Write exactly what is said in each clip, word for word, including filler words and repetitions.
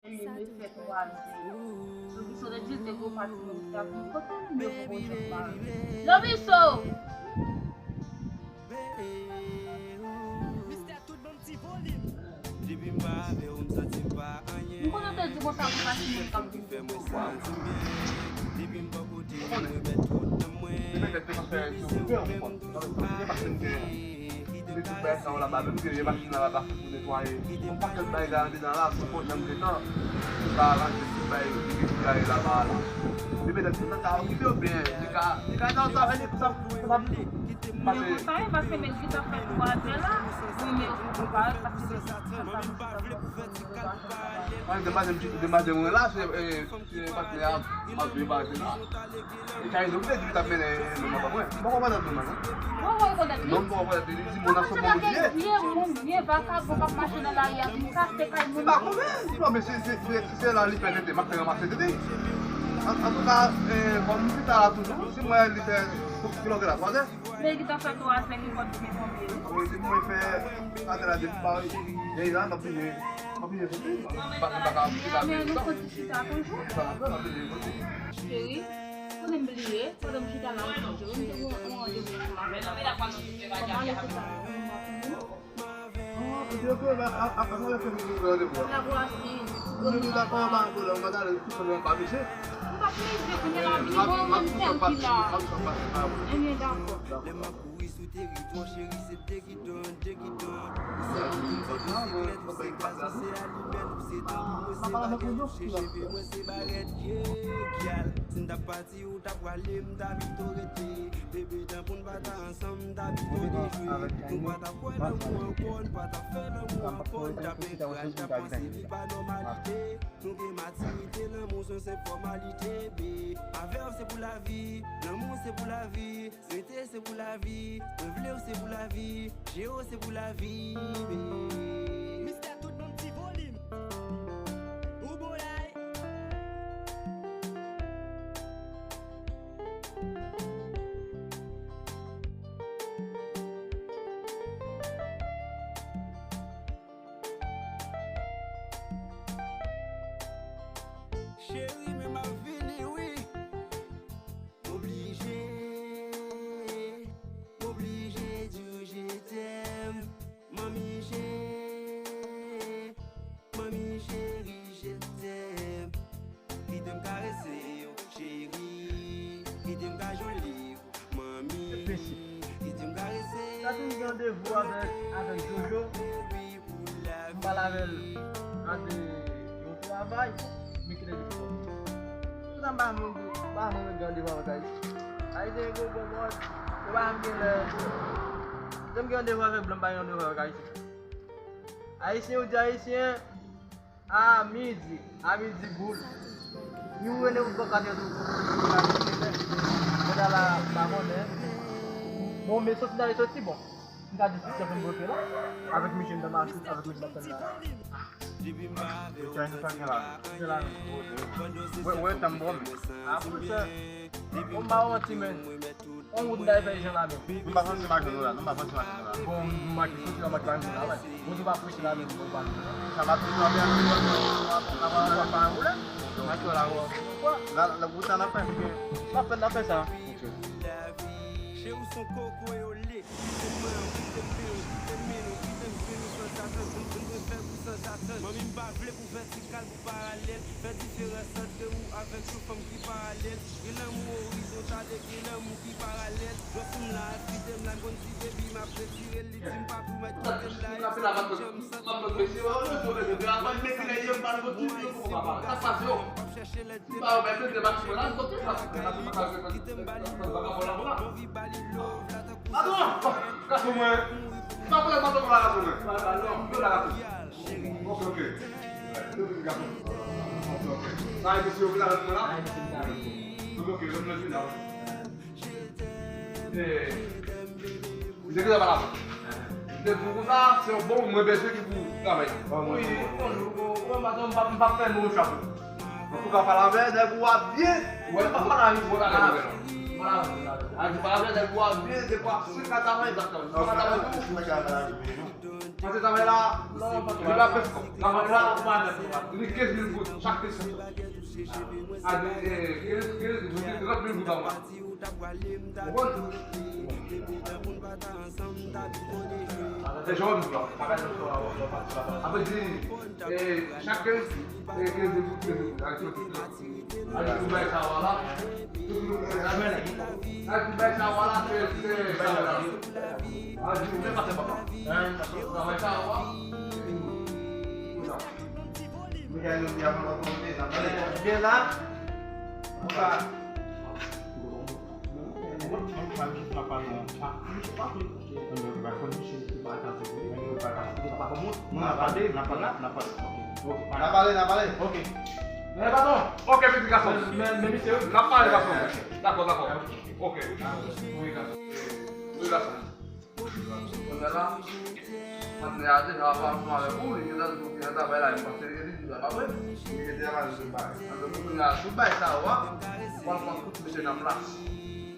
Li fè twa zè. Lobiso te di l te gwo pati Lobiso ap vin kote l, men yo poko janm pale. Lobiso! Depi m pa avè w, m santi m pa anyen. M konnen w te di konsa pou pati moun k ap vin kote w a. Depi m bò kote w, mwen mèt tout nan mwen. Depi m bò kote w, mwen mèt tout nan mwen. Li tout bagay sa yo laba, menm ke gen machin nan laba pou netwaye. Yon pakèt bagay andedan la, pou fò janm gentan. Pou ka ranje tout bagay yo ki gen pou gaye laba a la. Li petèt tout sa okipe yo byen. Li ka, li ka nan travay li pou sa, pou sa. Mwen kontan wi, paske men li ta fè twa zè la, mwen men yo pou parèt, paske se sa sa. Mwen, demanzè, demanzè mwen la, se, eh, se patnè a m ap viv avèk li la. E sa, li te di li t ap mennen nonm nan pa mwen. M poko konn nonm nan, non. Ou poko konn li? Non, m poko konn li. Li di, "Mon a son bon vye." Vye moun, vye vakabon k ap mache nan lari a, vin kase kay moun. Se pa konbyen? Non, men se, se, se, se la li fè tete, m ap fè ranmase tete. An, antouka, eh, kòm m chita la toujou, si m wè li fè kilòt la, twa zè. Men li ta fè twa zè, li pòt byen tonbe wi. Wi, depi mwen fè atè la, depi m pa, gen la, m ap vini, m ap vini soti. M pa, m pa ka chita. Men nou konn chita toujou. Cheri, konnen m bliye, pandan m chita la, m sonje wi, m te gen yon randevou pou m avè l. Kòm ale chita la, m ap vini. Oh, epi yo fè, a, a, a, a, yo fè m gen randevou a. La vwasi. Wi, wi, dakò, pa gen pwoblèm, mwen t ale tout sèlman pa misye. M pa pleze, kounye la, vini bon, m sèl ki la. Ebyen, dakò. Lè m ap kouri sou teritwa, cheri, se degidan, degidan. Ou se moto, ou se siklèt, ou se gaz, ou se alimèt, ou se tanbou, mwen se bagèt, ou se cheve, mwen se barèt, yeah, gyal. Si n t ap pati, ou t ap prale, m ta pito rete. Bebe, tanpon n pa ta ansanm, n ta pito dejwe. Nou pa t ap kwè lanmou ankò, n pa t ap fè lanmou ankò, n t ap engra, n t ap panse li pa nòmalite. Nou gen matirite, lanmou se yon senp fòmalite, be. Avè w se pou lavi, lanmou se pou lavi, rete se pou lavi, mwen vle w se pou lavi, jere w se pou lavi, be. Mistè tout bon ti volim. Ou bon lay. Cheri, men m ap vini, wi. M oblije, m oblije di w je t'aime. Manmi cheri, manmi cheri, je t'aime. Kite m karese w, cheri. Kite m kajole w, manmi. Kite m karese w. Sa te gen randevou avèk, avèk Jojo. M pale avè l nan de yon travay, men ki lè li fò. Tout an ba moun, ba moun gen randevou avèk Ayisyen. Ayisyen gen gwo bòbòt, yo pa janm gen lè. Lè m gen randevou avèk blan, m pa gen randevou avèk Ayisyen. Ayisyen, ou di Ayisyen, a midi, a midi boul. Ni ou rele ou bò katè tou. Mwen la, pa konnen. Bon, men soti nan soti, bon. M ta di se fè m bloke la. Avèk misye m ta mache, avèk misye m ta fè la. Depi m pa avè w, m santi m pa anyen. Wè, wè, tanm bon, men. A, monchè, ou m pa manti, men. On wout m ta fè jan la, men. M pa santi m ak nou la, non, m pa santi m ak nou la. Bon, m ak soti la, m ak nou la, wè. Bon, ou pa preche la, men, bon, pa nou. Sa va tout anpè, anpè, anpè, anpè, anpè, anpè, anpè. Mache la, wè. La, la, wout la, n ap fè. N ap fè, n ap fè sa. Ok. Cheri, w se yon koko e w lè. Kite m pran w, kite m peye w, kite m mennen w, kite m jwenn ou sanzatann. M, m, m prefè w sanzatann. Manmi, m pa vle pou vètikal, pou paralèl. Fè diferans ant ou avèk yon fanm ki paralèl. Gen lanmou orizontal e gen lanmou ki paralèl. Jwèt sou m la, kite m la, m konn si baby m ap retire l, li di m pa pou mèt kite m la, e si m janm santi m ap chèche lè Kite m ba li love, m anvi ba li love la tankou se. Atò, gason mwen. M pa pran, m pa pran gason mwen. M pa pran gason mwen. Ok, ok. Ok, ok. Sa e mesye yo vin avèk mwen la? Ok, ok, lòt mwen vin la. Eh. Misye ki travay la. Se pou konsa, se yon bon mwen bezwen ki pou travay. Wi, bon, bon, bon, bon, m pa, m pa, m pa fè mwen chapo. Antouka, pale avè nèg ou a byen. Wè, m pa pale avè nèg ou a byen. Pale avè nèg ou a byen, se kwa, si ka travay, sa travay. Si ka travay, tou. Pase travay la, li pa pèt kòb. Travay la, li kenz mil goud, chak kesyon. A, eh, kenz, kenz, trant mil goud anba. Ou konprann? Se jòn, non. Apre di, eh, chak kenz, eh, kenz mil goud, kenz mil goud, aritmetik la. Al di pou bay sa w la. Al di pou bay sa w la, se, se sa w la. Al di pou bay sa w la. Hein, travay sa w la. Pou sa. Mwen gen yon di avan lòt mwen, sa. Byen la. Sa. Mwen, mwen, mwen, mwen, mwen, mwen, mwen, N a pale, n a pale, n a pale. Ok. N a pale, n a pale. Ok. Men patwon. Ok, pitit gason. Men, men, men, misye, wi. N a pale, gason. Dakò, dakò. Ok. Wi, gason. Wi, gason. Kounye a la, patnè a deja ap ansanm avèk ou, li gentan di w ki nan travay la, men paske li gentan di w la, pa vre? Li gentan travay sou bagay. Antouka, kounye a, tout bagay sa yo a, w al pran tout mesye nan plas.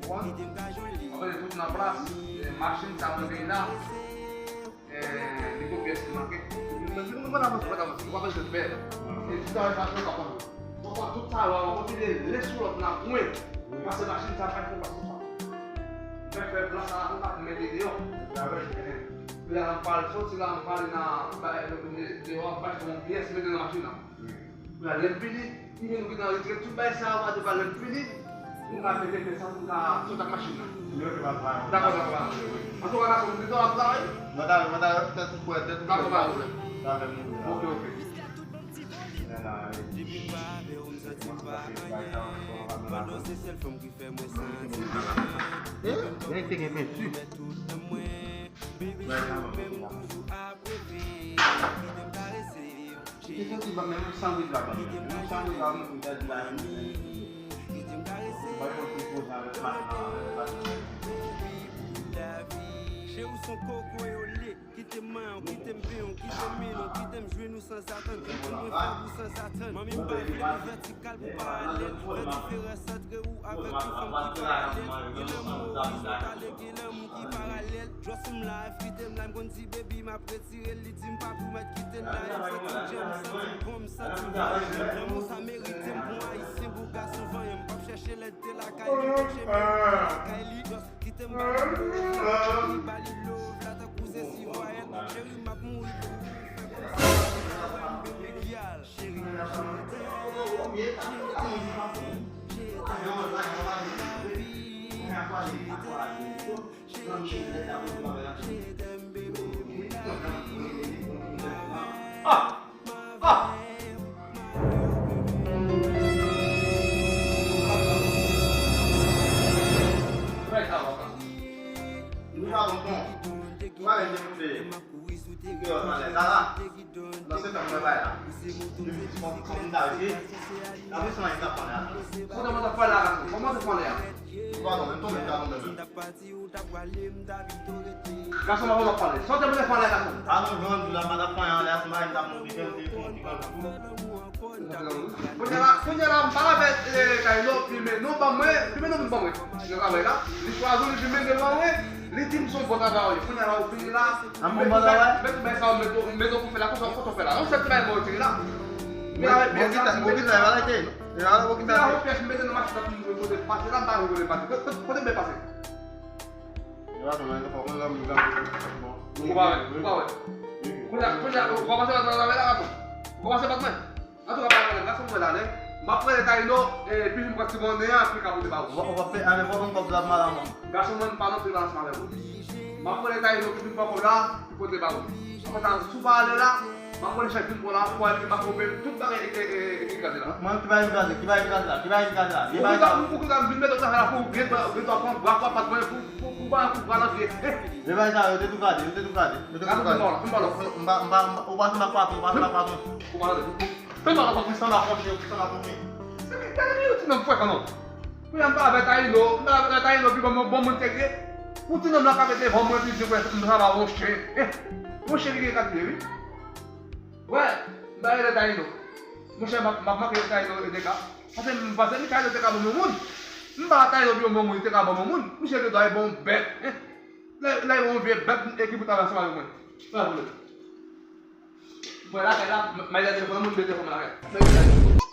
Ou konprann? Apre tout nan plas, e, machin sa mwen genyen la, e, li gon pyès ki manke. Mwen, mwen, mwen avanse, mwen avanse. Ou pa bezwen pè. E ti travay sa, ou pa konn. Ou konn tout sa, ou konn pile len sou lòt nan pwen. Paske machin sa pa fè konsa. Mwen fè plan sa, ou pa mete deyò. Kounye a, m pral soti la, m prale nan, ba, deyò, m pa fè yon pyès, mete nan machin nan. Wi. Kounye a, lè m vini, m vin, nou gentan retire tout bagay sa yo, pa de pa lè m vini, m ka mete pè sa, m ka sot ak machin nan. Dakò, dakò, pa. Antouka, gason, m gentan ap travay. Mwen ta, mwen ta, tèt ou kwè, tèt ou kwè. Dakò, pa pwoblèm. Sa fè m mouri la. Ok, ok. Lè la, wi. Mwen sa fè bay sa, mwen pa nan la. Eh? Gen te gen penti. Bay sa, mwen pa nan la. Li te santi ban menm yon sandwich la ban menm. Yon sandwich la ban menm pou ta di la menm. Bay konn ti koze avèk machin nan, avèk machin nan. Cheri w son koko e olye. Kite m manyen w, kite m penyen w, kite m milen w, kite m jwenn ou sanzatann. Kite m mwen fèb ou sanzatann. Manmi m pa vle nou vètikal pou paralèl. Fè diferans antre ou avèk yon fanm ki paralèl. Gen lanmou orizontal e gen lanmou ki paralèl. Just m life, kite m la, m konn di baby m ap retire l, li di m pa pou mèt kite l la, e m santi m djanm, m santi m kòm, m santi m djanm. Lanmou sa merite m pou ayisyen, pou gason vanyan, m p ap chèche lèdte lakay li, m ap chèche lèdte lakay li. Just kite m ba li love, kite m ba li love la, tankou se sivwayèn. Cheri, m ap mouri pou ou, fè kòmsi se pa wè m bebe ki al. Cheri, je t'aime, je t'aime, je t'aime, baby. Kòman w ap pale a? Gason, pa fè w ap pale. Sa w te mande pale, gason. A nou jwenn la, m pa t ap fè anyen anlè a, si m pa t ap mouri, fè m te fè yon ti kangoudou. Kounye a la, kounye a la, m pa avè, eh, Taïno, filme non, ban mwen, filme non, ban mwen. Nan travay la, li chwazi, li filme devan mwen, li di m se yon bon travay. Kounye a la, ou fini la, an bon bagay, mete, mete, mete sa, mete, mete pou fè la, konsa, konsa w fè la. Yon sèl ti bagay mwen retire la. Men avèk pyès la, mete pyès la, mete nan machin la, pou mwen kote pase la, m pa kote pase. Kote, kote, kote m pase? Ou pa wè, ou pa wè. Kounye a, kounye a, ou kòmanse bat mwen nan travay la, gason. Ou kòmanse bat mwen. Antouka, pa pwoblèm, gason, mwen la, nèg. M ap rele Taïno, epi m pran ti monnen an, epi ka pote ba ou. Ou pa, ou pa peye, ale, fò m kòb la, madanm. Gason, mwen, m pa nan anpil ansanm avèk ou. M ap rele Taïno, epi m pran kòb la, epi pote ba ou. Apre sa, si w pa ale la, m ap pran chèk vin pran la, pou al, m ap konpe tout bagay e, e, e, e kraze la. Mwen, ki bagay kraze, ki bagay kraze la, ki bagay kraze la, ki bagay kraze la. Ou konn, ou konn vin mete w nan afè pou gen, gen dwa pran bwa, bwa, pa t mwen, pou, pou, pou bagay, pou bwa nan pye. Eh! Men bagay sa yo, yo te tou kraze, yo te tou kraze, yo te tou kraze. Gade, fin ba w la, fin ba w la. M pa, m pa, m pa, ou pase m ak patwon, ou pase m ak patwon. Ou pa tande. Fin ba w la, pou san la fonche, pou san la fonche. Se ki, gade, yon ti nonm frekan, non. Kounye a m pa avè Taïno, m pa avè Taïno, pi bon, bon, bon moun serye. Pou ti nonm la kanpe devan mwen, pi di, wè, m sa ba yon chen. Eh, yon chen ki gen kat pye, wi. Wè, m pa rele Taïno. Monchè, m ap, m ap manke Taïno de ka. Paske m panse Taïno te ka ban m yon moun. M pa Taïno pi yon bon moun, li te ka ban m yon moun. Misye gen dwa e bon bèt, eh. Lè, lè yon vye bèt, e ki pou travay ansanm avèk mwen. Pa pwoblèm. Mwen lakay la, m- may la telefòn, moun de telefòn lakay. Mwen lakay.